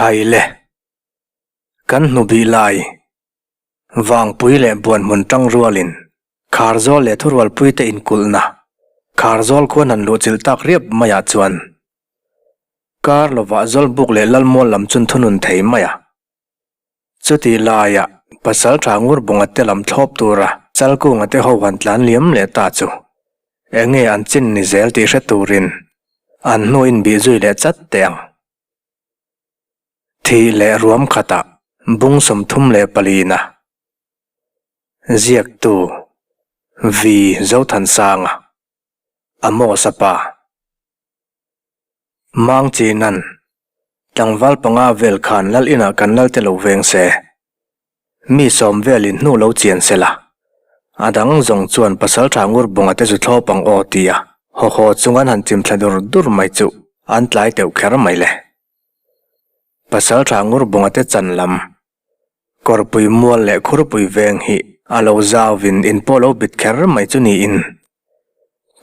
Khai le. Kan hnu bih lai. Vangpui leh Buanhmun tang rualin Kharzawl leh Thurualpuite inkulhna Kharzawl khuan han luhchilh tak riap maiah chuan kar lovah Zawlbuk leh Lalmual lam chun thunun thei mai a. Chutih laiah Pasaltha Ngurbunga te lam thlawp tura Chalkunga te ho han tlan liam leh ta chu enge an chin ni zel tih hre turin an hnu inbih zui leh chat teh ang. Thih leh ruam khatah bung 34 na ziaktu V Zothansanga Amos-a pa Mang Chinan tlangval panga vel khan lal inah kan lal te lo veng se mi sawm velin hnu lo chian se la a dang zawng chuan pasal tha ngur bunga te zu thlawp ang aw tia haw haw chung an han chim thla dur dur mai chu an tlai teuh kher mai le. Pasal tha ngur bunga te chan lam kawrpui mual leh khurpui veng hi a lo zauin in pawh lo bit kher mai chu niin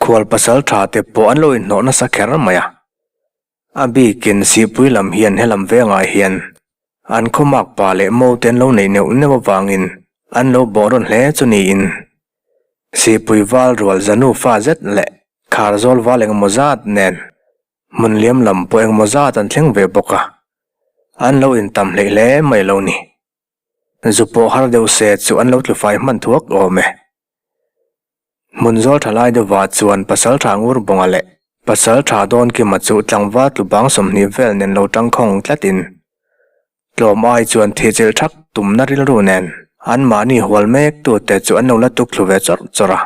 khual pasal tha te pawh an lo inhnawh nasa kher mai a. A bikin Sihpui lam hian helam vengah hian an khawmak pa leh mo te an lo neih neuh neuh avangin an lo bawh rawn hle chu niin Sihpui val rual zanu fa zet leh Kharzawl val engemaw zat nen hmun liam lam pawh engemaw zat an thleng ve bawk a, an lo intam hleih hle mai lo ni. Zu pawh har deuh se chu an lo tlu fai hman thuak awm e. Hmun zawl tha lai deuhvah chuan pasal tha ngur bawnga leh pasal tha dawn kima chu tlangval tlu bang 20 vel nen lo tangkhawng tlatin tlawm ai chuan thihchilh thak tumna rilru nen anmahni hual mek tute chu an lo la tuk thlu ve chawrh chawrh a.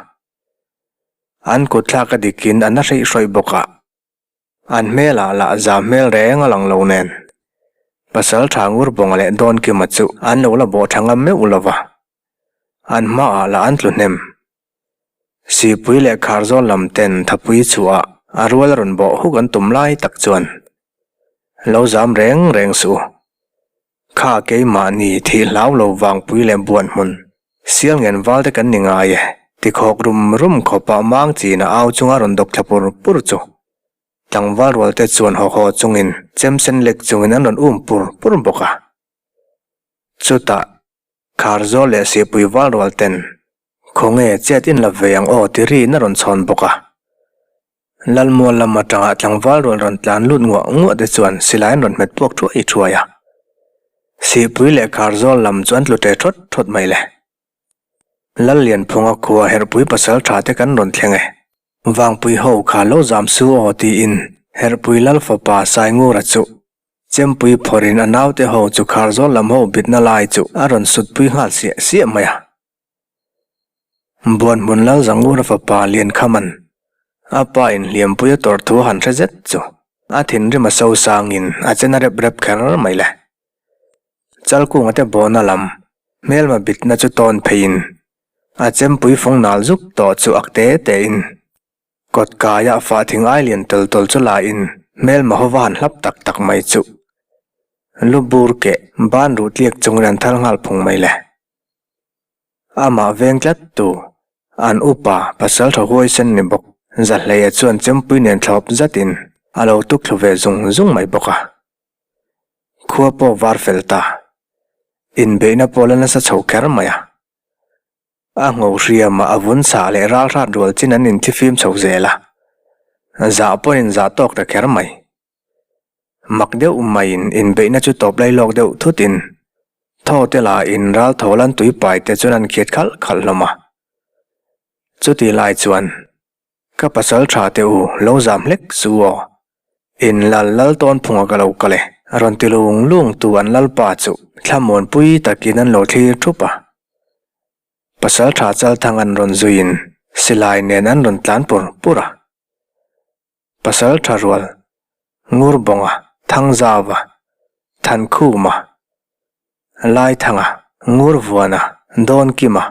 An kut thlak a dikin an la hreih hrawih bawk a. An hmelah lah za hmel reng a lang lo nen pasal tha ngur bawnga leh dawn kima chu an lo la bawh tha ngam meuh lo va. An hmaah lah an tlu hnem. Sihpui leh Kharzawl lam ten thapui chhuah a rual a rawn bawh huk an tum lai tak chuan lo zam reng reng suh u. Kha keimahni thih hlau lo vangpui leh buan hmun sial ngen val te kan ni ngai e tikhawk rum rum khawpah mang chin a au chunga rawn dawk thla pur pur chu tlangval rual te chuan haw haw chungin chem sen lek chungin an rawn um pur pur bawk a. Chutah Kharzawl leh Sihpui val rual ten khawnge chet in la ve ang aw ti riin a rawn chhawn bawk a. Lalmual lam atanga tlangval rual rawn tlan lut nguah nguah te chuan silai an rawn hmet puak thuai thuai a. Sihpui leh Kharzawl lam chu an tlu ṭe thawt thawt mai le. Lallianphunga khua Herhpui pasal tha te kan rawn thleng e. Vangpui ho kha lo zam su aw tiin Herhpui Lal fapa Saingura chu Chempui phawrhin a naute ho chu Kharzawl lam ho bitna lai chu a rawn sutpui nghal siah siah mai a. Buanhmun Lalzangura fapa Liankhaman a pa in hliampui a tawrh thu han hre zet chu a thinrim a sosangin a chen a rep rep kher mai le. Chalkunga te bawhna lam hmelma bitna chu tawn pheiin a chempui fawng nal zuk tawh chu ak te tein Kawt kaia fah thing ai lian tawl tawl chu la in hmelma ho va han hlap tak tak mai chuh. Lu bur keh ban ruh tliak chungin an thal nghal phung mai le. Amah veng tlat tu an upa pasal tha huaisen ni bawk Zahleia chuan chempui nen thlawp zatin a lo tuk thlu ve zung zung mai bawk a. Khua pawh var fel ta. Inbeihna pawh la nasa chho kher mai a. A ngho hriamah a vun chhah leh ral hrat rual chin an inthifim chho zel a, zah pawhin zah tawk ta kher mai. Mak deuh maiin inbeihna chu tawp lai lawk deuh thutin thaw te la in ral thaw lan tui pai te chuan an khiat khalh khalh hlawm a. Chuti lai chuan Ka pasal tha teh u, lo zam hlek su aw. In lal lal tawn phunga ka lo kal e, rawn ti lung lung tu an lalpa chu thlamuanpui takin an lo thlir thup a. Pasal tha chalthang an rawn zuiin silai nen an rawn tlan pur pur a. Pasal tha rual, Ngurbawnga, Thangzauva, Thankhuma, Laithanga, Ngurvuana, Dawnkima,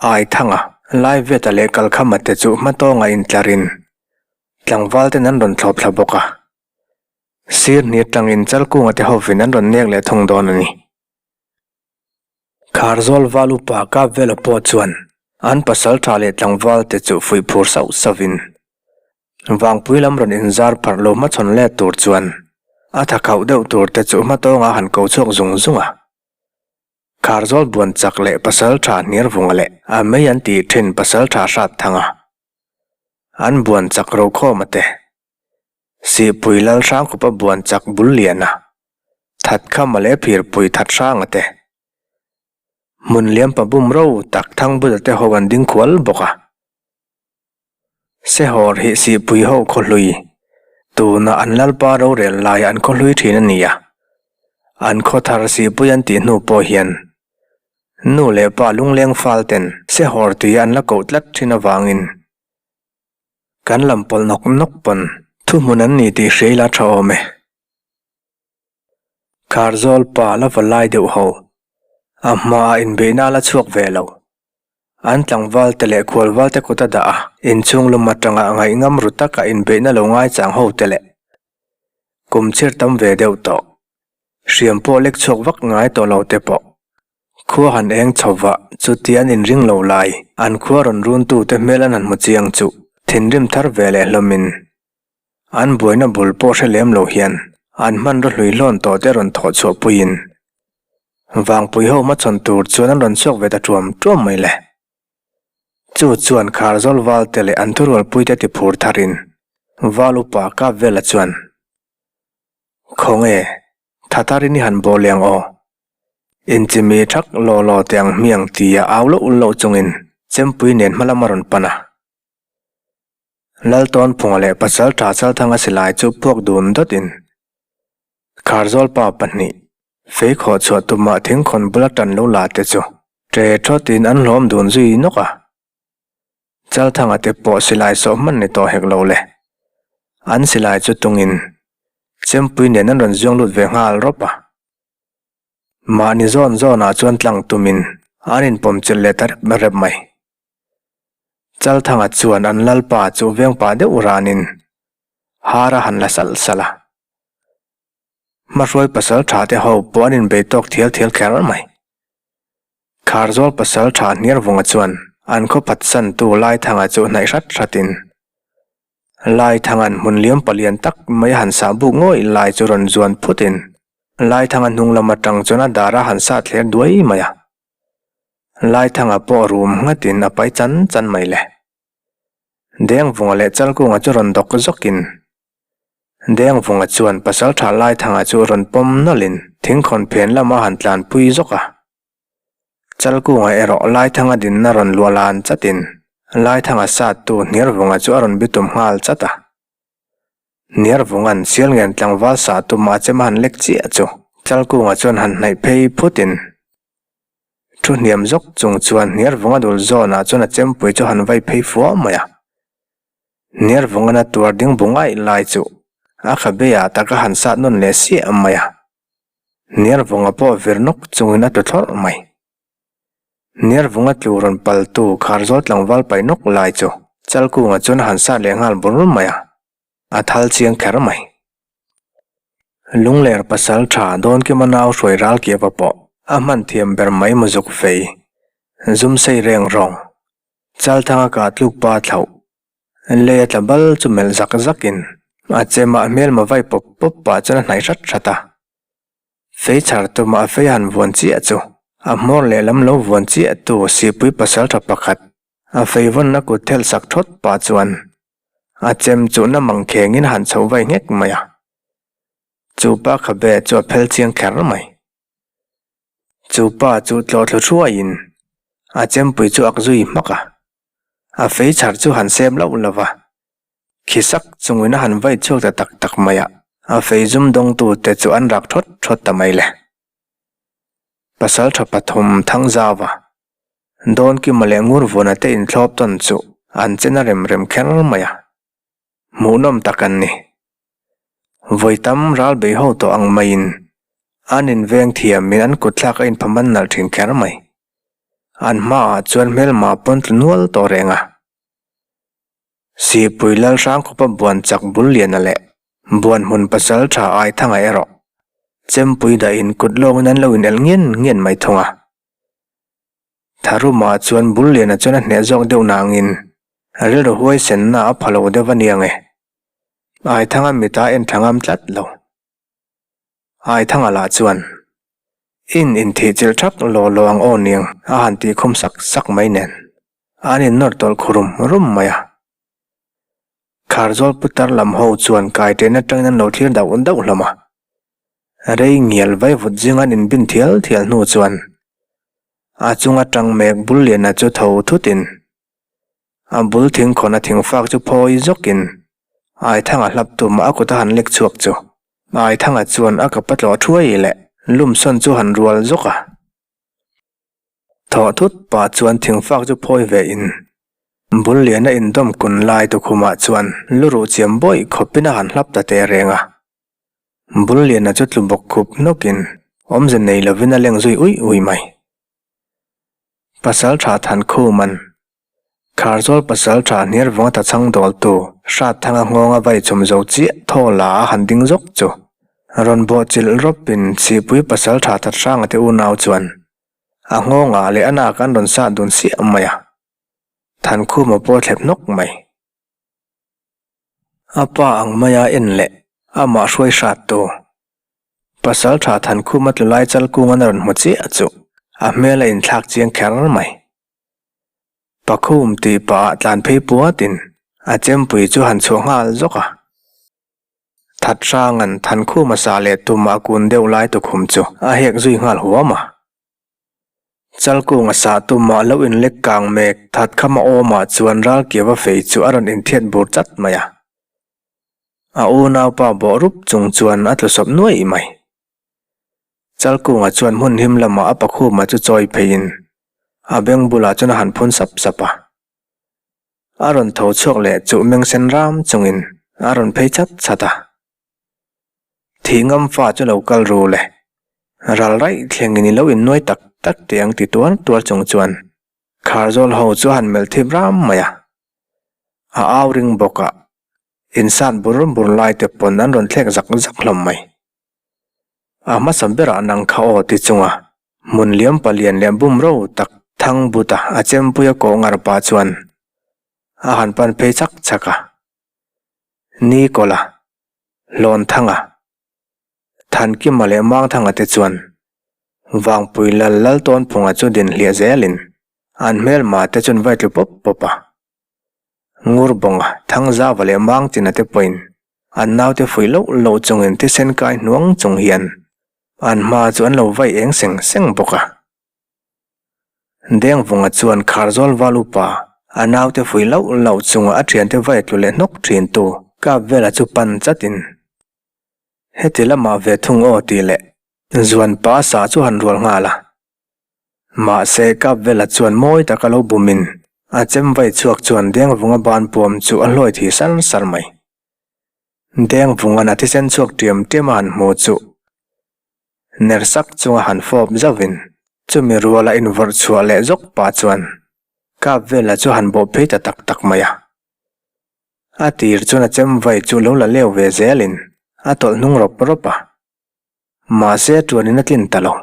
Aithanga, Laiveta leh Kalkhama te chu hmatawnga intlarin tlangval ten an rawn thlawp thla bawk a. Sir hnih tlangin Chalkunga te hovin an rawn nek leh thung dawn a ni. Kharzawl val upa Kapvela pawh chuan an pasal tha leh tlangval te chu fuih phur sauh sauhin Vangpui lam rawn inzar pharh lo hmachhawn let tur chuan. A tha khauh deuh tur te chu hmatawnga han ko chhuak zung zung a. Kharzawl buan chak leh pasaltha Hniarvunga leh a mei an tih thin pasaltha Hratthanga an buan chak Rokhawma te, Sihpui Lalhrangkhupa buan chak Bulliana, Thatkhama leh Phirpui Thathranga te, Hmunliampa bum ro tak Thangbuta te ho an ding khual bawk a. Sehawr hi Sihpui ho khawhlui, tuna an lalpa rorel laia an khawhlui thin a ni a. An khaw thar Sihpui an tih hnu pawh hian nu leh pa lungleng fal ten Sehawr tui an la koh tlat thin avangin kan lam pawlh nawk nawk pawn thuhmun an ni tih hria ila tha awm e. Kharzawl pa la va lai deuh ho, a hmaah inbeihna a la chhuak ve lo. An tlangval te leh khualval te kut a dah a, inchhung lum atanga ngaihngam ru taka inbeihna lo ngaichang ho te leh kum chhir tam ve deuh tawh, hriam pawh lek chhuak vak ngai tawh lo te pawh khua han eng chho vah chuti an inring lo lai, an khua rawn runtu te hmel an han hmu chiang chu thinrim thar ve leh hlawmin An buaina bul pawh hre lem lo hian an hmanraw hlui hlawn tawh te rawn thawh chhuah puiin Vangpui ho hmachhawn tur chuan an rawn chhuak ve ta tuam tuam mai le. Chu chuan Kharzawl Valte leh an thurualpuite ti phur tharin Val upa kap vela chuan, Khawnge, tha tharin i han bawl leh ang aw. Inchimi thak law law teh ang hmiang tia au loh loh chungin Chempui nen hmalam a rawn pan a. Laltawnphunga leh Pasal Tha Chalthanga silai chu puak dun dawtin Kharzawl pa pahnih fei khawh chhuah tumah thingkhawn bula tan lo la te chu ṭe thawtin an hlawm dun zui nawk a. Chalthanga te pawh silai sawh hman ni tawh hek lo le. An silai chu tungin Chempui nen an rawn zuang lut ve nghal rawp a. Mahni zawn zawnah chuan tlang tumin an inpawm chilh leh ta rep rep mai. Chalthanga chuan an lalpa chu vengpa deuh ranin har a han la salh salh a. Hmahruai pasal tha te ho pawh an inbei tawk thial thial kher mai. Kharzawl pasal tha Hniarvunga chuan an khaw phatsantu Laithanga chu hnaih hrat hratin Laithanga'n hmun liam palian tak mai a han sah buk ngawih lai chu rawn zuan phutin Laithanga hnung lam atang chuan a dar a han sah thler duai mai a. Laithanga pawh rum nghatin a pai chan chan mai le. Dengvunga leh Chalkunga chu rawn dawk zawkin Dengvunga chuan Pasaltha Laithanga chu rawn pawm nawlhin thingkhawn phen lama han tlanpui zawk a. Chalkunga erawh Laithanga dinna rawn luah lan chatin Laithanga sattu Hniarvunga chu a rawn bitum nghal chat a. Hniarvunga'n Sialngen tlangval sah tumah chem a han lek chiah chu Chalkunga chuan han hnaih phei phutin Thu hniam zawk chung chuan Hniarvunga dul zawnah chuan a chempui chu han vai phei fuah mai a. Hniarvunga na tuar ding bu ngaih lai chu a khabeah tak a han sat nawn leh siah mai a. Hniarvunga pawh vir nawk chungin a tlu thlawrh mai. Hniarvunga tlu rawn paltu Kharzawl tlangval paih nawk lai chu Chalkunga chuan a han sat leh nghal bur mai a. A thal chiang kher mai. Lungler pasal tha Dawnkima nau hruai ral kiava pawh a hman thiam ber mai muzuk fei, zum sei reng rawng, Chalthanga kah tluk pa thlauh, lei a tla bal chu melh zak zakin a chemah hmelma vai pawp pawp pah chuan a hnaih hrat hrat a. Fei chhar tumah a fei han vuan chiah chu a hmawr lehlam lo vuan chiah tu Sipui pasal tha pakhat A feivawnna kut thelh sak thawt pah chuan a chem chuhna mangkhengin a han chho vai nghek mai a. Chu pa khabe chu a phel chiang kher mai. Chu pa chu tlawh thlu thuaiin a chempui chu ak zui hmak a. A fei chhar chu han sem loh lo va. Khi sak chungin a han vai chhuak ta tak tak mai a. A fei zum dawngtute chu an rak thawt thawt ta mai le. Pasaltha pathum Thangzauva Dawnkima leh Ngurvuna te inthlawp tawn chu an che na rem rem kher mai a, hmuhnawm tak an ni. Vawi tam ral bei ho tawh ang maiin an inveng thiamin an kutthlak a inphaman nalh thin kher mai. An hmaah chuan hmelma pawn tlu nual tawh reng a. Sihpui Lalhrangkhupa buan chak bul liana leh buan hmun pasal tha Aithanga erawh chempui dahin kut lawngin an lo inelh ngian ngian mai thung a. Tharuma chuan bul liana chuan a hneh zawk deuh nangin rilru huaisenna a pha lo deuh a nia nge. Aithanga mita en tha ngam tlat lo. Aithanga lah chuan, In inthih chilh thak law law ang aw niang a han tih khum sak sak mai nen, an innawr tawlh khu rum rum mai a. Kharzawl putar lam ho chuan kaiten atangin an lo thlir dauh dauh hlawm a. Rei ngial vaivut zing an inbin thial thial hnu chuan a chung atang mek bul liana chu tho thutin a bul thingkhawn a thingfak chu phawi zawkin Aithanga hlap tum a kut a han lek chhuak chu Aithanga chuan a kapa tlawh thuai leh lumsawn chu han rual zawk a. Thawh thut pah chuan thingfak chu phawi ve in bul liana indawm kun lai tukhumah chuan lu ruh chiam bawih khawpin a han hlap ta teh reng a. Bul liana chu tlu bawk khup hnawkin awmze nei lovin a leng zui uih uih mai. Pasal tha than khuman Kharzawl pasal tha hniar vawng ta chhang dawltu Hratthanga nghawnga vai chhum zo chiah thaw la a han ding zawk chu rawn bawh chilh rawpin Chhipui pasal tha that hranga te unau chuan a nghawngah leh a nak an rawn sah dun siah mai a, Thankhuma pawh thlep hnawk mai. A pa ang maia en leh amah hruai hrattu Pasal tha Thankhuma tlu lai chal kungan a rawn hmu chiah chu a hmel a inthlak chiang kher mai. Pakhum tih pah ah tlan phei puatin a chempui chu han chhuah nghal zawk a. That hrangan Thankhuma sa leh tum a kun deuh lai tukhum chu a hek zui nghal huam a. Chalkunga sah tumah lo inlek kang mek Thatkhama awmah chuan Ralkiava fei chu a rawn inthiat bur chat mai a. A unaupa bawh rup chung chuan a tlu sawp nuaih mai. Chalkunga chuan hmun him lamah a pakhuma chu chawi pheiin a beng bulah chuan a han phun sap sap a. A rawn tho chhuak leh chuh meng sen ram chungin a rawn phei chat chat a. Thih ngam fa chu lo kal ru le. Ral raih thlengin i lo innuai tak tak teh ang ti tuar tuar chung chuan Kharzawl ho chu a han melh thip ram mai a. A au ring bawk a, insat bur bur lai te pawn an rawn thlek zak zak hlawm mai. A hmasa berah nang kha aw ti chunga hmun liam palian leh bum ro tak thang but a a chempuia kawh ngar pah chuan a han pan phei chak chak a. Ni kawla. Hlawnthanga, Thankima leh Mangthanga te chuan Vangpui lal lal tawnphunga chu din hliah zelin an hmelma te chuan vai tlu pawp pawp a. Ngurbawnga, Thangzava leh Mangchina te pawhin an naute fuih loh loh chungin thisen kai hnuang chung hian an hma chu an lo vai eng seng seng bawk a. Dengvunga chuan Kharzawl val upa a naute fui lauh lauh chunga a thiante vai tlu leh hnawk thin tu kap vela chu pan chatin heti lamah ve thung aw tih leh zuan pa sa chu han rual nghal a. Mahse kap vela chuan mawi taka lo bumin a chem vai chhuak chuan Dengvunga ban puam chu a hlawi thi sar sar mai. Dengvunga'n a thisen chhuak tiam tiam a han hmu chu Ner sak chunga han fawp zauhin chumi ruala invawrh chhuah leh zawk pah chuan kap vela chu han bawh phei ta tak tak mai a. A tir chuan a chem vai chu lo la leu ve zelin a tawlh hnung rawp rawp a. Mahse a tuanin a tlin ta lo.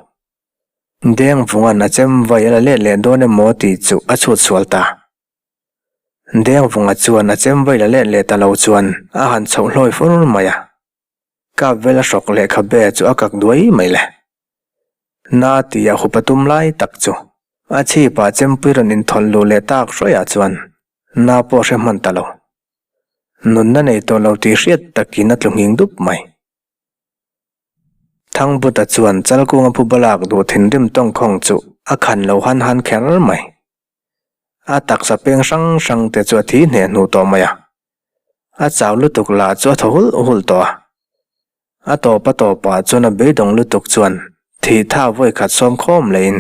Dengvunga'n a chem vai a la let leh dawn emaw tih chu a chhut sual ta. Dengvunga chuan a chem vai la let leh ta lo chuan a han chhoh hlawi fur mai a. Kap vela hrawk lehkha be chu a kak duai mai le. Na tia hupa tum lai tak chu a chhipah chempui rawn inthawlh luh leh tak hruaiah chuan na pawh hre hman ta lo. Nunna nei tawh lo tih hriat takin a tlu nghing dup mai. Thangbuta chuan Chalkunga phuba lak duh thinrim tawngkhawng chu a khan lo han han kher mai. A taksa peng hrang hrang te chu a thi hneh hnuh tawh mai a. A chau lutuk lah chu a thaw hulh hulh tawh a. A tawp a tawpah chuan a beidawng lutuk chuan thih tha vawi khat sawm khawm lehin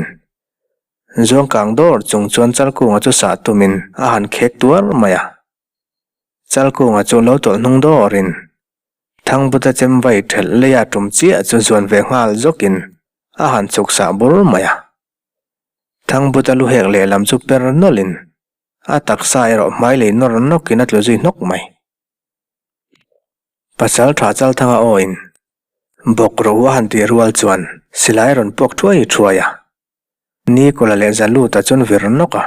Zuangkang dawr chung chuan Chalkunga chu sah tumin a han khek tuar mai a. Chalkunga chu lo tawlh hnung dawrin Thangbuta chem vai thelh leia tum chiah chu zuan ve nghal zawkin a han chhuk sah bur mai a. Thangbuta lu hek lehlam chu per nawlhin a taksa erawh hmai lei nawr nawkin a tlu zui hnawk mai. Pasal tha Chalthanga awin bawk ro a han tih rual chuan silai a rawn puak thuai thuai a. Nikola leh Zaluta chuan vir nawk a.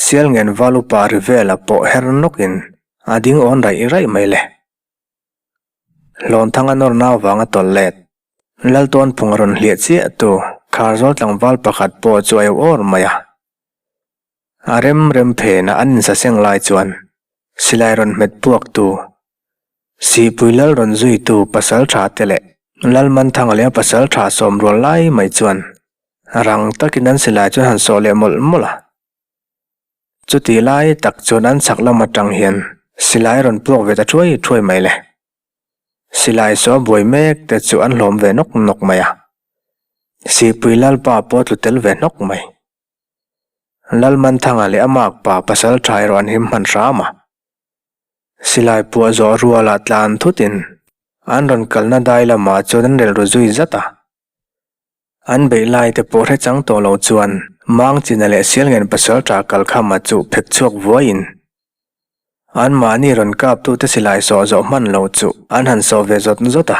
Sialngen val upa ri vela pawh her nawkin a ding awn raih raih mai le. Hlawnthanga nawrna avanga tawlh let. Laltawnphung a rawn hliah chiah tu Kharzawl tlangval pakhat pawh chu a eu awr mai a. A rem rem phenah an insaseng lai chuan silai rawn hmet puak tu, Sihpui lal rawn zui tu pasal tha te leh Lalmanthanga leh a pasal tha sawm rual lai mai chuan rang takin an silai chu an han sawh leh mawlh mawlh a. Chutih lai tak chuan an chhak lam atang hian silai rawn puak ve ta thuai thuai mai le. Silai saw buai mek te chu an hlawm ve nawk nawk mai a. Sihpui Lalpa pawh a tlu tel ve hnawk mai. Lalmanthanga leh a makpa pasal tha erawh an him hman hram a. Silai puah zawh rualah tlan thutin an rawn kalna dai lamah chuan an relru zui zat a. An beih lai te pawh hre chang tawh lo chuan Mangchina leh Sialngen pasal tha kalkhama chu phek chhuak vuaiin anmahni rawn kaptute silai sawh zawh hman lo chu an han sawh ve zawt zawt a.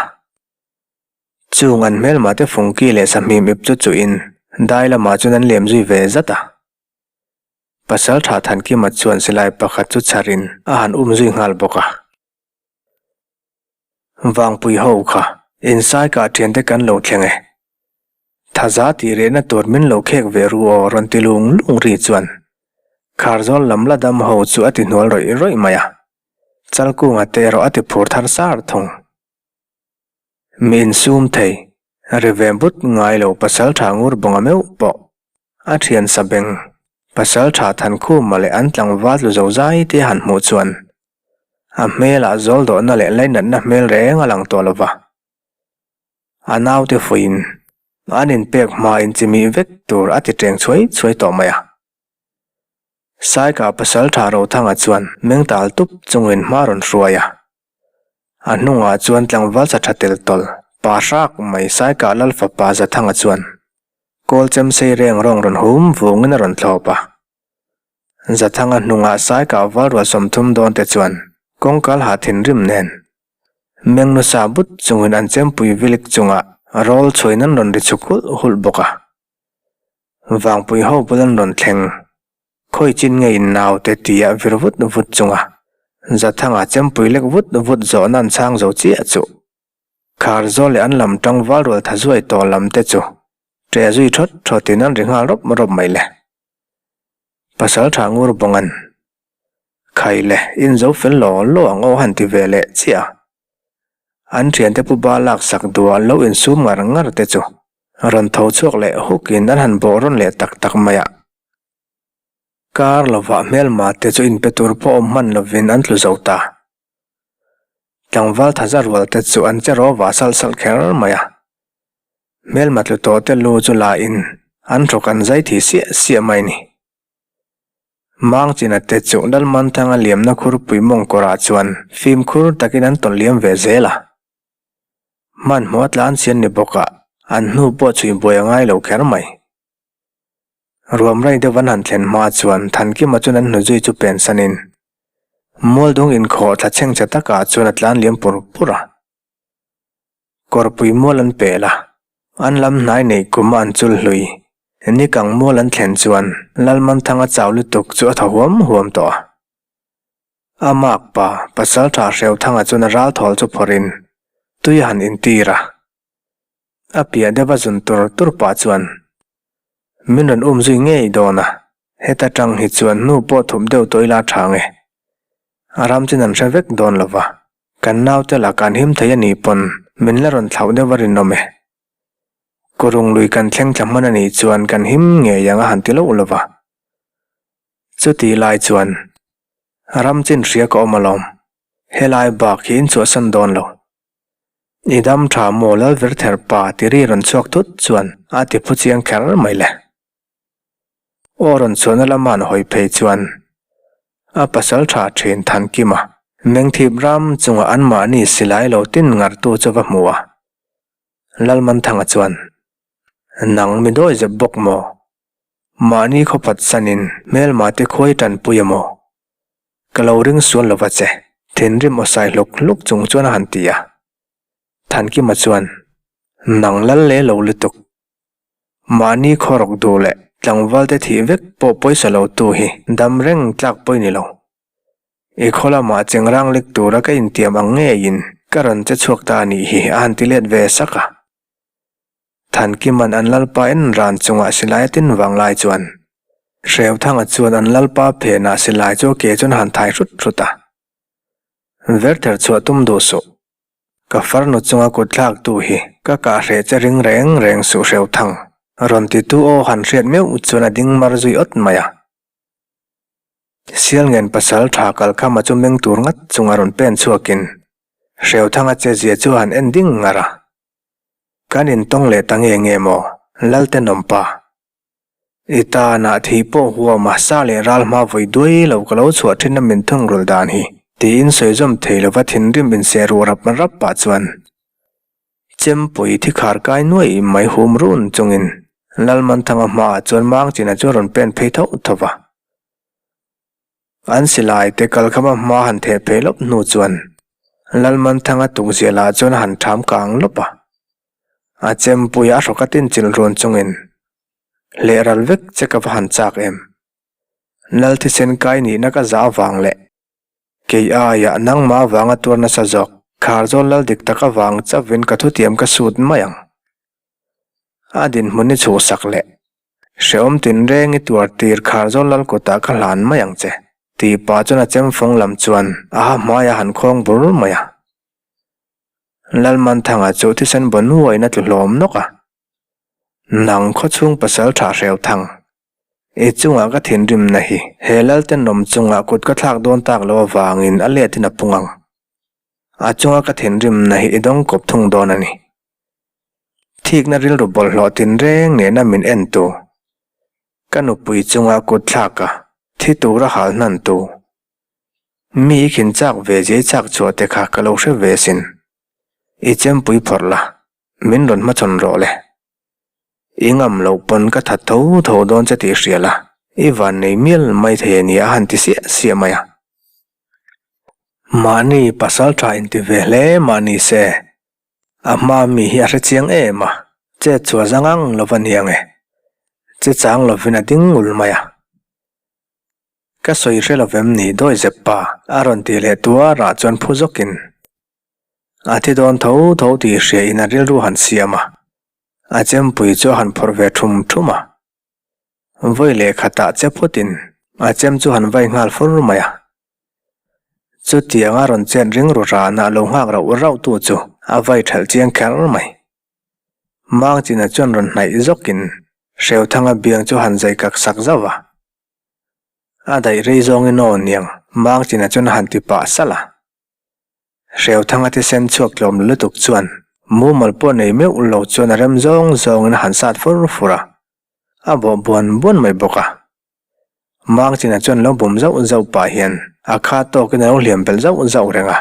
Chung an hmelmah te fungki leh sahmim ip chu chuhin dai lamah chuan an lem zui ve zat a. Pasal tha Thankima chuan silai pakhat chu chharin a han um zui nghal bawk a. Vangpui ho kha insai kah thiante kan lo thleng e. Thaza tih rehna tur min lo khek ve ru aw rawn ti lung lung ri chuan Kharzawl lam la dam ho chu a ti hnual rawih rawih mai a. Chalkunga te erawh a ti phur thar sar thung. Mi insum thei, ri ve but ngai lo pasal tha ngur bawnga meuh pawh a thian sa beng pasal tha Thankhuma leh an tlangval tlu zo zai te han hmuh chuan a hmelah zawl dawhna leh lainatna hmel reng a lang tawh lo va. A naute fuiin an inpek hmain chimih vek tur a ti teng chhuai chhuai tawh mai a. Saika pasal tha Rothanga chuan meng tal tup chungin hma rawn hruai a. A hnungah chuan tlangval sa tha tel tawl, pa hrak mai Saikah Lal fapa Zathanga chuan kawl chem sei reng rawng rawn hum vungin a rawn thlawp a. Zathanga hnungah Saikah valrual 30 dawn te chuan kawngkal ha thinrim nen meng nusa but chungin an chempui vilik chungah rawl chhuain an rawn ri chhuk hulh hulh bawk a. Vangpui ho bul an rawn thleng. Khawi chin nge in naute tia vir vut vut chunga Zathanga chempui lek vut vut zawhna an chhang zo chiah chu. Kharzawl leh an lam tang valrual tha zuai tawh lam te chu ṭe zui thawt thawtin an ri nghal rawp rawp mai le. Pasal tha ngur bawngan Khai le in zo fel law law ang aw han ti ve leh chiah a. An thiante pu ba laksak duh an lo insum ngar ngar te chu rawn tho chhuak leh hukin an han bawh rawn leh tak tak mai a. Kar lovah hmelma te chu inpe tur pawh awm hman lovin an tlu zo ta. Tlangval thaza rual te chu an che rawva salh salh kher mai a. Hmelma tlu tawh te lu chu la in an hrawk an zai thi siah siah mai ni. Mangchina te chu Lalmanthanga liamna khurpui mawngkawrah chuan fimkhur takin an tawn liam ve zel a. Hmanhmawh a tlan chian ni bawkah an hnu pawh chhui buai a ngai lo kher mai. Ruam rai deuh an han thlen hma chuan Thankima chuan an hnuzui chu pen sanin Mualdung inkhawh thla chhengchhe takah chuan a tlan liam pur pur a. Kawrpui mual an pel a, an lam hnai neih kum a an chul hlui. Nikang mual an thlen chuan Lalmanthanga chau lutuk chu a thaw huam huam tawh a. A makpa Pasaltha Hreuthanga chuan a ralthawl chu phawrhin tui a han intir a. A piah deuh a zun tur tur pah chuan min rawn um zui ngei dawn a, heta tang hi chuan hnu pawh thup deuh tawh ila tha nge. A ram chin an hre vek dawn lo va, kan naute lah kan him thei a nih pawn min la rawn thlauh deuh a rinawm e. Kurung lui kan thleng thla hman a nih chuan kan him ngei ang a han ti loh lo va. Chuti lai chuan ram chin hria ka awm alawm, helai bak hi in chhuahsan dawn lo. I dam tha maw Lalvirther pa ti ri rawn chhuak thut chuan a ti phu chiang kher mai le. Aw rawn chhuahna lama an hawi phei chuan a pasal tha thin Thankima mengthip ram chunga anmahni silai lo tin ngartu chu va hmu a. Lalmanthanga chuan, Nang mi dawi zep bawk maw? Mahni khawphat sanin hmelma te khuai tanpui a maw? Ka lo ring sual lo va che, thinrim aw sai hluk hluk chung chuan a han ti a. Thankima chuan, Nang lal leh lo lutuk. Mahni khawrawk duh leh tlangval te thih vek pawh pawisa lo tu hi dam reng tlak pawi ni lo. I khaw lamah chengrang lek tura ka intiam ang ngeiin ka rawn che chhuak ta a nih hi a han ti let ve sak a. Thankima'n an lalpa en ran chungah silai a tin vang lai chuan Hreuthanga chuan an lalpa phenah silai chu a ke chuan a han thai hrut hrut a. Verther chhuah tum duh suh. Ka farnu chunga kut thlaktu hi ka kah hreh che ring reng reng suh Hreuthang rawn titu aw han hriat meuh chuan a ding mar zui awt mai a. Sialngen pasal tha kalkhama chu meng tur ngat chunga rawn pen chhuakin Hreuthanga che zia chu a han en ding ngar a. Kan intawng leh ta nge nge maw Laltenawmpa? I tanah thih pawh huam a sa leh ral hma vawi duai lo ka lo chhuah thin a min thung rul dan hi tiin sawi zawm thei lova thinrim inseh ruh rap rap pah chuan Chempui thi khar kai nuai mai hum run chungin Lalmanthanga hmaah chuan Mangchina chu a rawn pen phei tho tho va. An silai te kalkhama hma han theh phei lawp hnu chuan Lalmanthanga tukziah lah chuan a han ṭham kang lawp a. A chempui a hrawk a tinchilh run chungin Hleh ral vek che ka va han chak em? Lal thisen kai nihna ka zah avang leh kei aiah nangmah avanga tuar nasa zawk Kharzawl lal dik tak avang chauhin ka thutiam ka sut mai ang. A dinhmun i chhuhsak leh Hrehawm tinreng i tuar tir Kharzawl lal kutah ka hlan mai ang che tih pah chuan a chemfawng lam chuan a ha hmai a han khawng bur mai a. Lalmanthanga chu thisen baw nuaiin a tlu hlawm nawk a. Nang khawchhung pasal tha hreu thang. I chungah ka thinrimna hi he Laltenawm chungah kut ka thlak dawn tak lo avangin a letin a pung ang. A chunga ka thinrimna hi i dawng kawp thung dawn a ni. Thikna rilru bawlhhlawh tinreng nena min en tu. Ka nupui chunga kut thlak a, thi tura hal hnan tu. Mi i khin chak ve zia i chak chhuah te kha ka lo hre ve sin. I chempui phawrh la, min rawn hmachhawn rawh le. I ngam loh pawn ka that tho tho dawn che tih hria la, i van nei mial mai thei a nia a han ti siah siah mai a. Mahni pasal tha inti ve hle mahni se, a hma mi hi a hre chiang em a, chet chhuah zang ang lo va nia nge, che chang lovin a ding ngul mai a. Ka sawi hre lovem ni dawi zep pa a rawn ti leh tuarah chuan phu zawkin a thi dawn tho tho tih hria in a rilru han siam a, a chempui chu a han phawrh ve thum thum a. Vawi leh khatah che phutin a chem chu han vai nghal fur mai a. Chutianga rawn chet ring ru rana lo nghak rauh rauh tu chu a vai thelh chiang kher mai. Mangchina chuan rawn hnaih zawkin Hreuthanga biang chu han zai kak sak zauh a. A daih rei zawngin aw niang Mangchina chuan a han ti pah salh a. Hreuthanga thisen chhuak tlawm lutuk chuan mumal pawh nei meuh lo chuan a rem zawng zawngin a han sat fur fur a, a bawh buan buan mai bawk a. Mangchina chuan lo bum zauh zauh pah hian a kha tawkin a lo hliam belh zauh zauh reng a.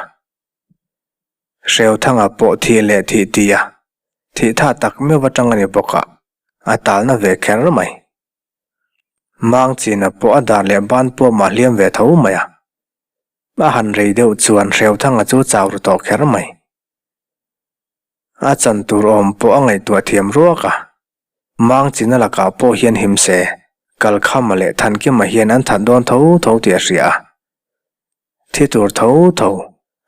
Hreuthanga pawh thih leh thih ti a, thih tha tak meuh atang a ni bawk a, a talna ve kher mai. Mangchina pawh a dar leh ban pawh mah hliam ve tho mai a. A han rei deuh chuan Hreuthanga chu chau ru tawh kher mai. A chan tur awm pawh a ngaihtuah thiam ruak a. Mangchina lakah pawh hian him se, Kalkhama leh Thankima hian an that dawn tho tho tih a hria a. Thi tur tho tho,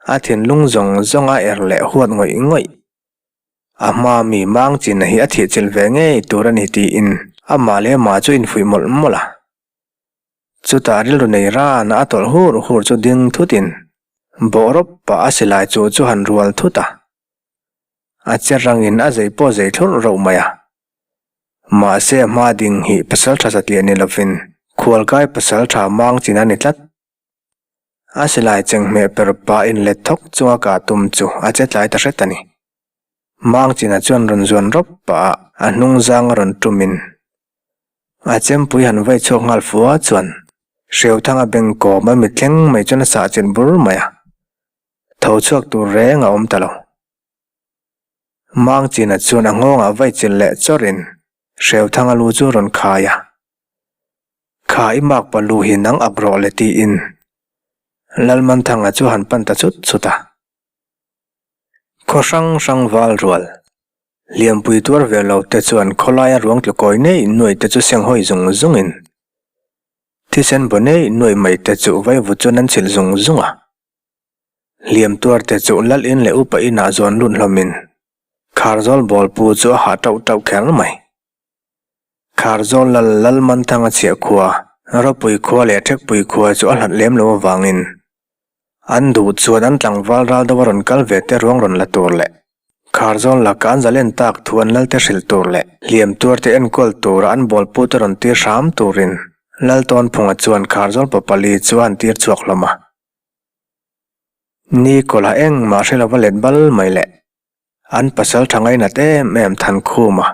a thinlung zawng zawng a er leh huat ngawih ngawih. A hma mi Mangchina hi a thihchilh ve ngei tur a ni tiin amah leh amah chu infuih mawlh mawlh a. Chutah rilru nei rana a tawlh hur hur chu ding thutin bawhrawp pah a silai chu chu han rual thut a. A che rangin a zei pawh zei thlurh rauh mai a. Mahse a hma ding hi pasaltha satliah ni lovin khualkai pasaltha mang chin a ni tlat. A silai chenghmeh per pah inlet thawk chunga kah tum chu a che tlai ta hret a ni. Mangchina chuan rawn zuan rawp pah a, a hnung zang a rawn tumin a chempui han vai chhuak nghal fua chuan Hreuthanga beng kawm a mitthleng mai chuan a sah chet bur mai a, tho chhuak tur reng a awm ta lo. Mangchina chuan a nghawngah vai chilh leh chawrhin Hreuthanga lu chu a rawn khai a, Kha i mak pa lu hi nang ak rawh le tiin Lalmanthanga chu a han pan ta chut chut a. Khaw hrang hrang val rual, Lianpui tuar ve lo te chuan khawlaia ruang tlu kawi nei nuai te chu senghawi zung zungin thisen baw nei nuai mai te chu vaivut chuan an chhilh zung zung a. Hliam tuar te chu lal in leh upa inah zawn lut hlawmin. Kharzawl bawlpu chu a hah tauh tauh kher mai. Kharzawl lal Lalmanthanga chhiah khua, Ropui khua leh Thekpui khua chu a hlat lem lo avangin an duh chuan an tlangval ral deuh a rawn kal ve te ruang rawn la tur leh Kharzawl laka an zalen tak thu an lalte hrilh tur leh hliam tuar te enkawl tura an bawlpu te rawn tir hram turin Laltawnphunga chuan Kharzawl papali chu a han tir chhuak hlawm a. Ni kawlha engmah hre lova let bal mai leh an pasal tha ngainat em em Thankhuma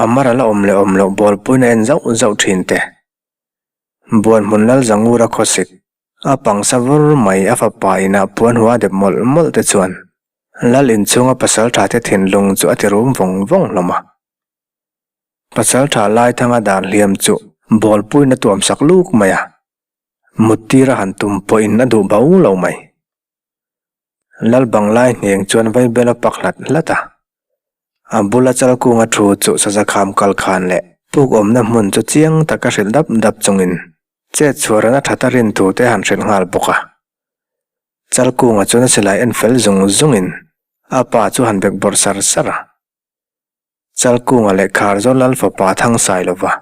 a mar a la awm leh awm loh bawlpuiin a en zauh zauh thin te. Buanhmun Lalzangura khawsik a pangsa vur mai a fapa inah puan hua dep mawlh mawlh te chuan Lal inchhunga pasal tha te thinlung chu a ti rum vawng vawng hlawm a. Pasal tha Laithanga dan hliam chu bawlpuiin a tuam sak luk mai a. Mut tir a han tum pawhin a duh bo lo mai. Lal banglai hneng chuan vaibel a pak hlat hlat a. A bula chalkunga thu chu sazakham kal khan leh puk awmna hmun chu chiang taka hrilh dap dap chungin chet chhuaran a that a rin thu te han hrilh nghal bawk a. Chalkunga chuan a silai en fel zung zungin a pa chu han bek bawrh sar sar a. Chalkunga leh Kharzawl Lal fapa Thangsailova,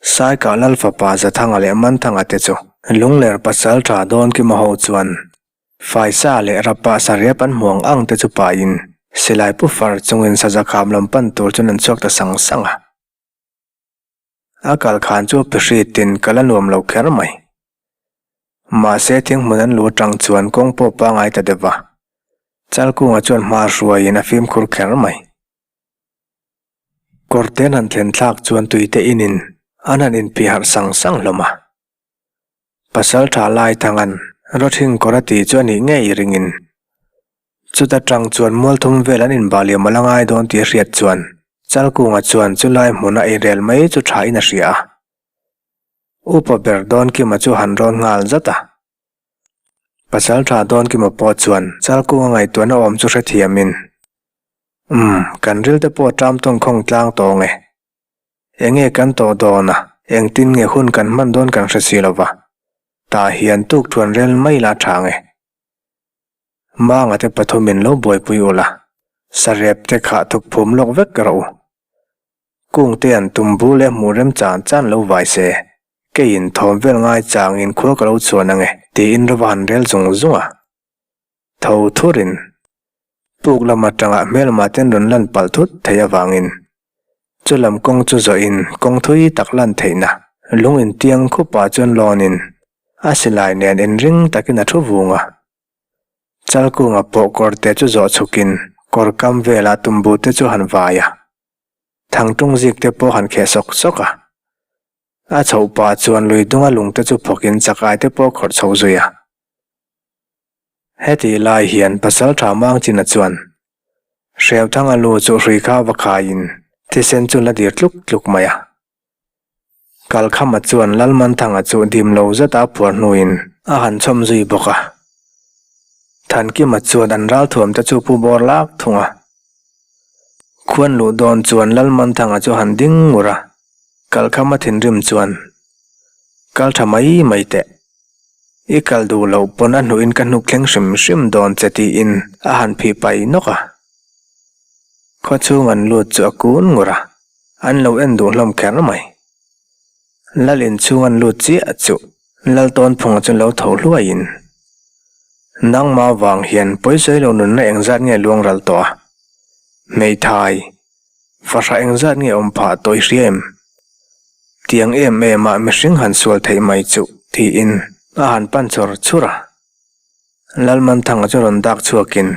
Saikah Lal fapa Zathanga leh Manthanga te chu Lungler pasal tha Dawnkima ho chuan Faisa leh Rapa Sariap an hmuang ang te chu pahin silai pu far chungin Sazakham lam pan tur chuan an chhuak ta sang sang a. A kal khan chu pihritin kal a nuam lo kher mai. Mahse thinghmun an lu atang chuan kawng pawh pangai ta deuh va, Chalkunga chuan hma hruaiin a fimkhur kher mai. Kawrte an han thlen thlak chuan tuite inin an han inpi harh sang sang hlawm a. Pasal tha lai Thangan Rawthing kawr a tih chu a nih ngei ringin chuta tang chuan mualthum vel an inbah liam a la ngai dawn tih a hriat chuan Chalkunga chuan chulai hmuna eirel mai chu tha in a hria a. Upa ber Dawnkima chu han rawn nghal zat a. Pasal tha Dawnkima pawh chuan Chalkunga ngaihtuahna awm chu hrethiamin Umm, kan ril te pawh ṭam tawng khawng tlang tawng e. Enge kan tawh dawn a, engtin nge hun kan hman dawn kan hre si lo va. Tah hian tuk thuan rel mai la ṭhang e. Manga te pathumin lo buaipui ula, sarep te khah thuk phum lawk vek rawh u. Kung te an tum bu leh hmuh rem chan chan lo vai se, keiin thawm vel ngai changin khua ka lo chhuan ange, tiin rova han rel zung zung a. Tho thurin puk lam atanga hmelma ten rawn lan palh thut theih avangin chu lam kawng chu zawhin kawng thui tak lan theihna lung intiang khupah chuan lawnin a silai nen inring takin a thu vung a. Chalkunga pawh kawrte chu zawh chhukin kawr kam velah tumbu te chu han vai a, thangtung zik te pawh han kheh sawk sawk a. A chhoh pah chuan lui dunga lungte chu phawkin chakai te pawh khawrh chho zui a. Hetih lai hian Pasalṭha Mangchina chuan Hreuthanga lu chu hrui kha va khaiin thisen chu la dir tluk tluk mai a. Kalkhama chuan Lalmanthanga chu dim lo zeta a phuar hnuin a han chhawm zui bawk a. Thankima chuan an ralthuam te chu pu bawr lak thung a. Khuan luh dawn chuan Lalmanthanga chu han ding ngur a, Kalkhama thinrim chuan, Kal tha mai mai teh. I kal duh loh pawn a hnuhin ka hnuk thleng hrim hrim dawn che tiin a han phih pai nawk a. Khaw chhung an lut chu a kun ngur a, an lo en duh hlawm kher mai. Lal inchhung an lut chiah chu Lal Tawnphunga chu lo tho hluaiin, Nangmah vang hian pawisawi lo nunna engzat nge luang ral tawh a? Hmeithai, Fahrah engzat nge awm phah tawh i hria em? Tiang em em ah mihring han sual theih mai chuh tiin a han pan chawr chur a. Lalmanthanga chu rawn dak chhuakin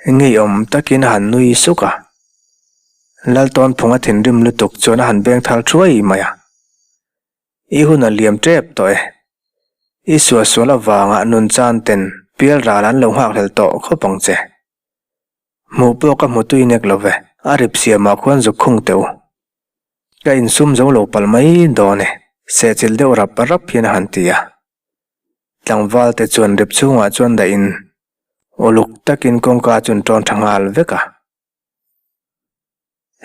ngeiawm takin a han nui suk a. Laltawnphunga thinrim lutuk chuan a han beng thal thuai mai a. I hun a liam tep tawh e. I suahsual avanga nun chan ten pial ral an lo nghakhlel tawh khawp ang che. Hmuh pawh ka hmu tui nek lo ve, a rip siamah khuan zuk khung teh u. Ka insum zo lo palh mai dawn e, sehchilh deuh rap rap hian a han ti a. Tlangval te chuan rip chhungah chuan dahin uluk takin kawngka chu an tawn tha nghal vek a.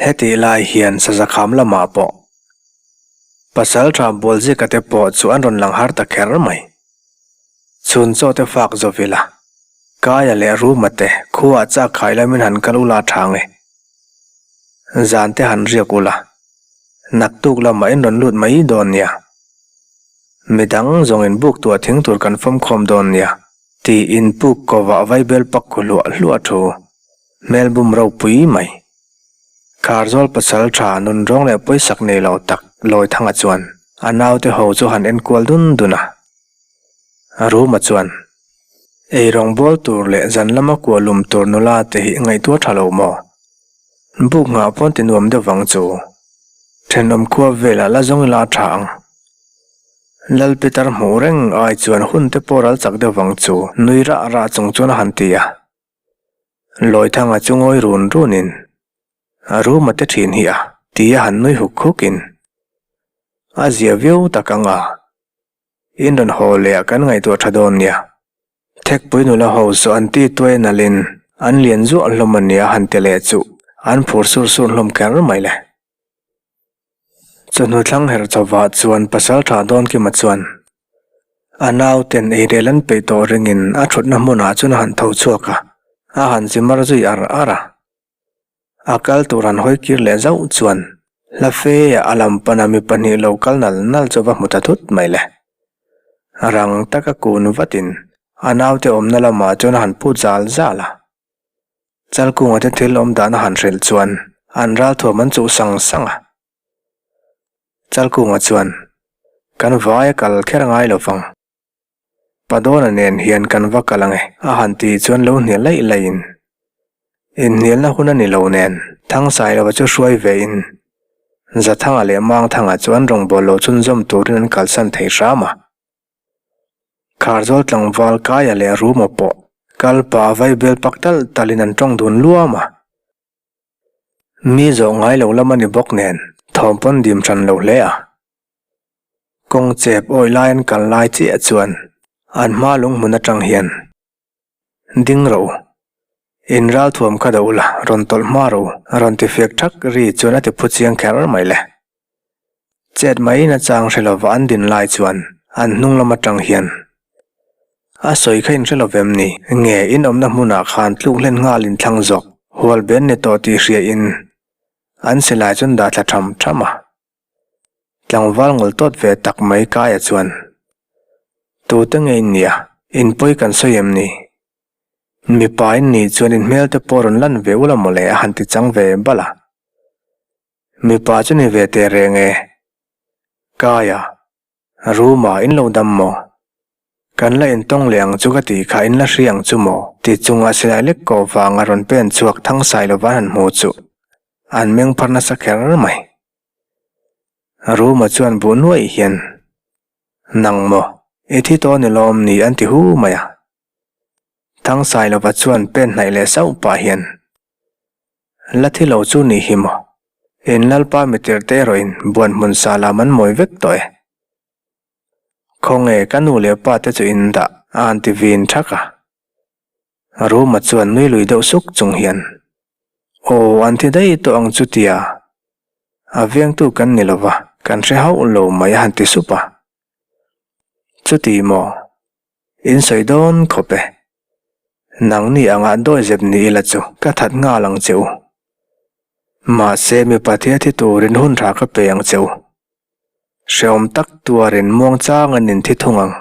Hetih lai hian Sazakham lamah pawh Pasaltha Bualzika te pawh chu an rawn lang har ta kher mai. Chhun chaw te fak zawh ila, Kaia leh Ruma te khuaah chak khai lamin han kal ula tha nge. Zan te han riak ula, naktuk lamah in rawn lut mai dawn nia. Midang zawngin buk tuah thing tur kan fawmkhawm dawn nia, tiin puk kovah vaibel pak khu hluah hluah thu hmel bum ropui mai. Kharzawl pasal tha nunrawng leh pawisak nei lo tak Lawithanga chuan a naute ho chu han enkual dun dun a. Ruma chuan, Ei rawngbâwl tur leh zan lama kua lum tur nula te hi ngaihtuah tha lo maw? Buk nghah pawn ti nuam deuh vang chu. Thenawm khua velah la zawng ila a tha ang. Lal Peter hmuh reng ai chuan hun te pawh ral chak deuh vang chu nui rah rah chung chuan a han ti a. Lawithanga chu ngawi run runin, A room a te thin hi a, ti a han nui huk hukin, A zia viau tak ang a. In rawn haw leh ah kan ngaihtuah tha dawn nia. Thekpui nula ho chu an ti tuai nalhin an lian zuah hlawm a nia han ti leh chu an phur sur sur hlawm kher mai le. Chawhnu thlang herh chawvah chuan Pasaltha Dawnkima chuan a nauten eirel an peih tawh ringin a thutna hmunah chuan a han tho chhuak a, a han zi mar zui ar ar a. A kal tur han hawi kir leh zauh chuan hla fe ah a lam pana mi pahnih lo kal nal nal chu va hmu ta thut mai le. Rang taka kun vatin a naute awmna lamah chuan a han put zal zal a. Chalkunga te thil awm dan a han hrilh chuan an ralthuam an chuh sang sang a. Chalkunga chuan, Kan vai a kal kher ngai lo vang. Padawna nen hian kan va kal ang e, a han tih chuan lo hnial laih laihin inhnialna hun a ni lo nen Thangsailova chu hruai vein Zathanga leh Mangthanga chu an rawngbâwl lo chhunzawm turin an kalsan thei hram a. Kharzawl tlangval Kaia leh Ruma pawh kal pah vaibel pak tal talin an tawng dun luam a. Mi zawh ngai lo lam a ni bawk nen thawm pawn dim hran lo hle a. Kawng chep awih lai an kal lai chiah chuan an hma lunghmun atang hian ding rawh u, in ralthuam kha dah ula rawn tawlh hma rawh u a rawn ti fiak thak ri chuan a ti phu chiang kher mai le. Chet mai in a chang hre lova an din lai chuan an hnung lam atang hian a sawi kha in hre lo vem ni? Nge in awmna hmunah khan tluk hlen nghal in thlang zawk hual ben ni tawh tih hria in an silai chuan dah thla tham tham a. Tlangval ngawlh tawt ve tak mai Kaia chuan, Tute nge in nia, in pawi kan sawi em ni? Mipa in nih chuan in hmel te pawh rawn lan ve ula mawle a han ti chang ve bal a. Mipa chu ni ve teh reng e. Kaia, Room-ah in lo dam maw? Kan la intawng leh ang chu ka tih kha in la hria ang chu maw? Ti chunga silai lek kawh vanga rawn pen chhuak Thangsai lova an han hmu chu an meng phar nasa kher mai. Room-a chuan buh nuaih hian, Nang maw? I thi tawh ni lawm ni an ti hu mai a. Thangsai lova chuan pen hnaih leh sauh pah hian, La thi lo chu nih hi maw? In Lalpa mitirh te erawhin buan hmun sa lam an mawi vek tawh e. Khawnge ka nu leh pa te chu in dah a han ti vin thak a. Ruma chuan nui lui deuh suk chung hian, Aw an thi daih tawh ang chu tia, a vengtu kan ni lova kan hre hauh lo mai a han ti sup a. Chuti maw? In sawi dawn khawp e. Nangni anga dawizep ni ila chu ka that nghal ang che u. Mahse mipa thil thi turin hun tha ka pe ang che u. Hrehawm tak tuarin muangchang an inthi thung ang.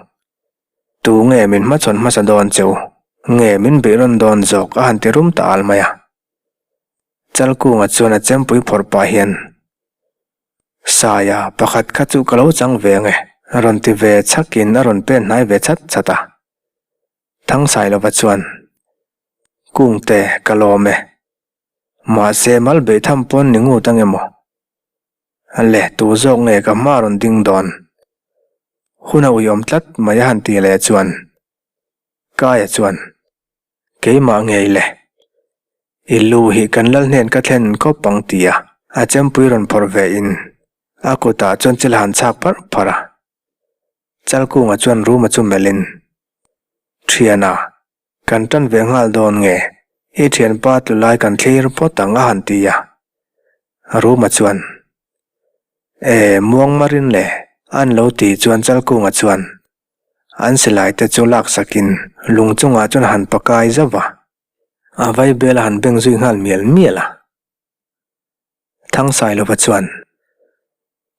Tu nge min hmachhawn hmasa dawn che u? Nge min beih rawn dawn zawk a han ti rum ta al mai a. Chalkunga chuan a chempui phawrh pah hian Saia, pakhat kha chu ka lo chang ve ang e, rawn ti ve chhakin a rawn pen hnai ve chat chat a. Thangsailova chuan, Kungte, ka lawm e. Mahse, mal beih tham pawn ni ngut ang emaw? Le, tu zawk nge ka hma rawn ding dawn? Hun a uiawm tlat mai a han ti leh chuan, Kaia chuan, Keimah ngei le. I lu hi kan lal hnen ka thlen khawp ang ti a, a chempui rawn phawrh ve in a kutah chuan chil han chhak pharh pharh a. Chalkunga chuan Ruma chu melh in, Thiana, kan tan ve nghal dawn nge, i thianpa tlu lai kan thlir phawt ang a han ti a. Ruma chuan, E, muang marin le, an lo tih chuan Chalkunga chuan, An silai te chu laksakin lung chungah chuan a han pakai zauh va, a vaibel a han beng zui nghal mial mial a. Thangsailova chuan,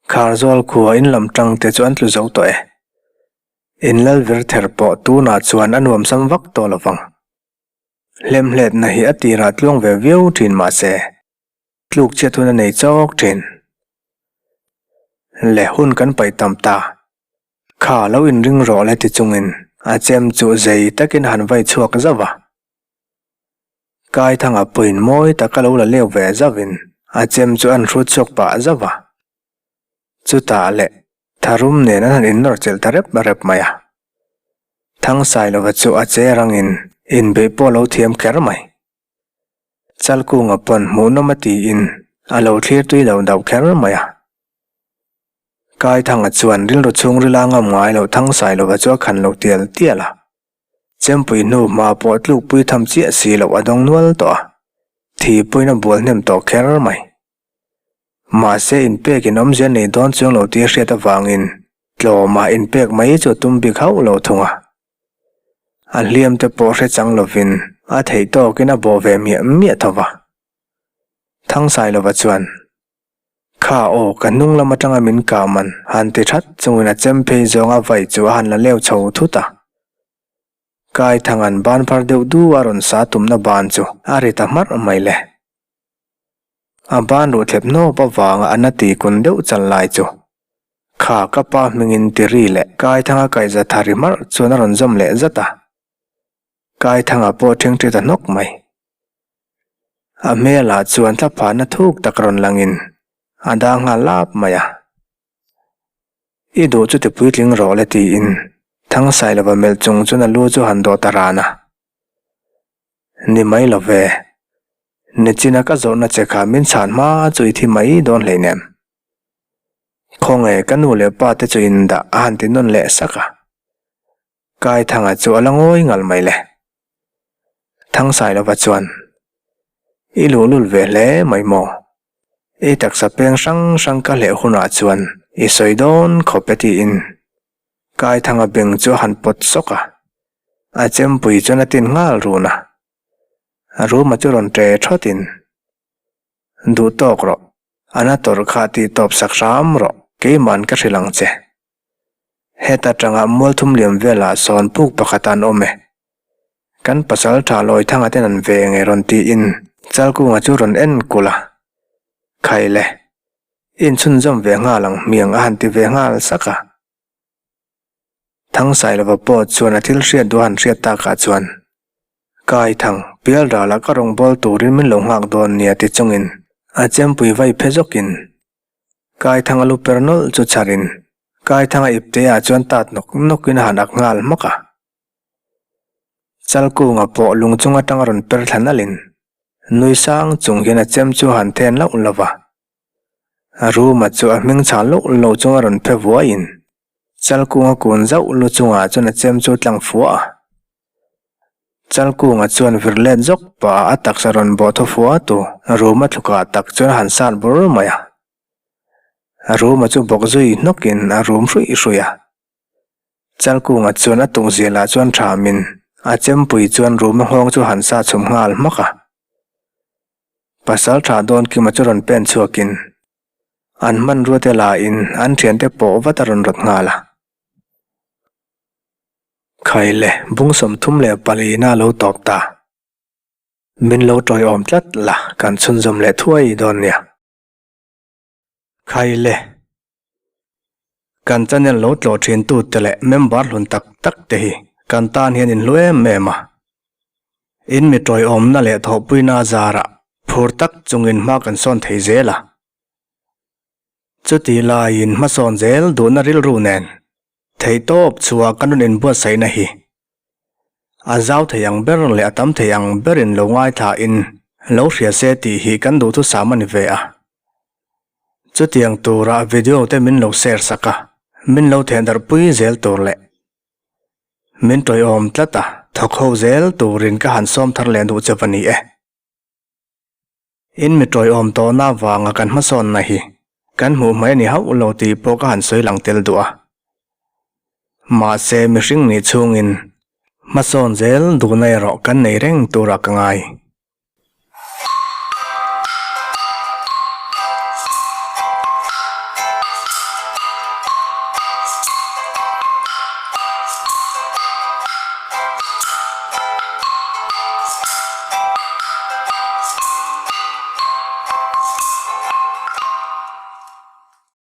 Kharzawl khua in lam tang te chu an tlu zo tawh e. In lal vir ther pawh tunah chuan a nuamsam vak tawh lo vang. Hlemhletna hi a tirah tluang ve viau thin mahse, tluk chiat hun a nei chawk thin. Le hun kan paih tam ta. Kha lo inring rawh le ti chungin a chem chu zei takin a han vai chhuak zauh a. Kaithanga pawhin mawi taka lo la leu ve zauhin a chem chu an hrut chhuak pah zauh a. Chutah leh tharum nen an han innawr chelh ta rep rep mai a. Thangsailova chu a che rangin inbeih pawh a lo thiam kher mai. Chalkunga pawn hmuhnawm a tiin a lo thlir tui lo dauh kher mai a. Kaithanga chuan rilru chhungrila ngam ngai loh Thangsailova chu a khan lo tial tial a. Chempui hnu hma pawh tlukpui tham chiah si loh a dawng nual tawh a, thi pawhin a bual hnem tawh kher mai. Mahse inpekin awmzia nei dawn chuang lo tih a hriat avangin tlawmah inpek mai chu a tum bik hauh lo thung a. A hliam te pawh hre chang lovin a theih tawkin a bawh ve miah miah tho va. Thangsailova chuan, Kha aw, ka hnung lam atanga min kah man han ti that chungin a chem phei zawnga vai chu a han la leu chho thut a. Kaithanga'n ban phar deuh du a rawn sa tumna ban chu a ri ta hmarh mai le. A ban ruh thlep hnawp avanga a na ti kun deuh chal lai chu kha ka pa hmingin ti ri leh Kaithanga kaihza tha ri hmarh chuan a rawn zawm leh zat a. Kaithanga pawh ṭhingṭhi ta hnawk mai. A hmelah chuan thlaphahna thuk tak rawn langin a dang nghal lap mai a. I duh chu ti puitling rawh le tiin Thangsailova melh chung chuan a lu chu han dawh ta ran a. Ni mai lo ve. Nichina ka zawhna che kha min chhan hma chu i thi mai dawn hleinem. Khawnge ka nu leh pa te chu in dah a han ti nawn leh sak a. Kaithanga chu a la ngawi ngal mai le. Thangsailova chuan, I luhlul ve hle mai maw? I taksa peng hrang hrang ka hleh hunah chuan i sawi dawn khawp e tiin Kaithanga beng chu a han pawt sawk a. A chempui chuan a tin nghal run a, a room-a chu rawn ṭe ṭhawtin, Duh tawk rawh, a na tawrh kha tih tawp sak hram rawh, keima'n ka hrilh ang che. Heta ṭangah mualthum liam velah sawn puk pakhat an awm e. Kan pasal ṭha Lawithanga ten an ve nge rawn tiin Chalkunga chu rawn en kulh a, Khaile, inchhunzawm ve nghal ang hmiang a han ti ve nghal sak a. Thangsailova pawh chuan a thil hriat duh a han hriat takah chuan, Kaithang, pial ralah ka rawn bawl turin min lo nghak dawn nia ti chungin a chempui vai phe zawkin Kaithang a lu per nawlh chu chharin Kaithang a ipteah chuan tat nawk nawkin a han ak nghal hmak a. Chalkunga pawh lung chung atang a rawn per thla nalhin nui sang chung hian a chem chu a han then lauh lauh va. A room-a chu a hming chhah loh loh chunga rawn phe vuaiin Chalkunga kun zauh lu chungah chuan a chem chu tlang fuah a. Chalkunga chuan vir let zawk pah a taksa rawn bawh thaw fuah tu room-a thlukah tak chuan a han sat bur mai a. A room-a chu bawk zui hnawkin a rum hruih hruih a. Chalkunga chuan a tukzialah chuan thamin a chempui chuan room-a nghawng chu a han sa chhum nghal hmak a. Pasal tha dawn Kima chu rawn pen chhuakin an hmanrua te lain an thiante pawh vat a rawn rawt nghal a. Khaile bung 34 a lo tawp ta. Min lo tawiawm tlat la kan chhunzawm leh thuai dawn nia. Khaile. Kan channel lo tlawh thin tute leh member hlun tak tak te hi kan tan hian in hlu em em a. In mi tawiawmna leh thawhpuina zarah phur tak chungin hma kan sawn thei zel a. Chuti laiin hmasawn zel duhna rilru nen theihtawp chhuah kan rawn inbuatsaihna hi A zau thei ang ber leh a tam thei ang berin lo ngaithlain lo hria se tih hi kan duhthusam a ni ve a. Chutiang tura video te min lo share sak a, min lo thehdarh pui zel tur leh min tawiawm tlat a, thawk ho zel turin ka han sawm thar leh duh che va ni e. In mi tawiawm tawhna avanga kan hmasawnna hi kan hmuh hmai a ni hauh lo tih pawh ka han sawi lang tel duh a. Mahse mihring nih chhungin hmasawn zel duhna erawh kan nei reng turah ka ngai.